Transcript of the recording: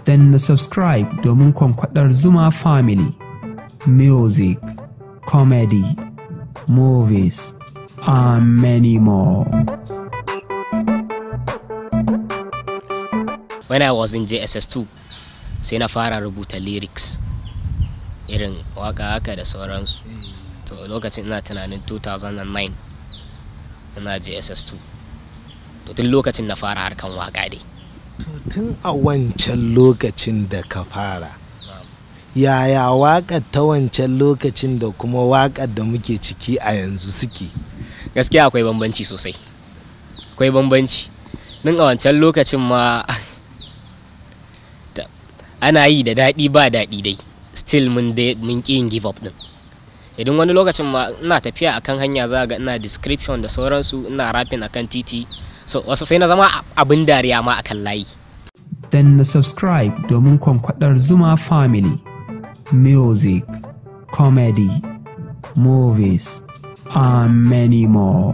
Danna subscribe domin kwankwadar Zuma Family. Music, comedy, movies, and many more. When I was in JSS2, sai na fara rubuta lyrics, irin waka haka da sauransu. To, lokacin ina tunanin 2009, ina JSS2. To, tun lokacin na fara harkan waka dai. To, tun a wancan lokacin da ka fara, yaya waƙar ta wancan lokacin da kuma waƙar da muke ciki a yanzu suke? Gaskiya akwai bambanci sosai, akwai bambanci. Nan a wancan lokacin ma ana yi da daɗi ba daɗi dai, still mun dai mun ƙi yin give up din. Idan wani lokacin ma ina tafiya akan hanya, za ga ina description da sauransu, ina rapping akan titi. So wasu sai na zama abin dariya ma akan layi. Danna subscribe domin kwankwadar Zuma Family. Music, comedy, movies, and many more.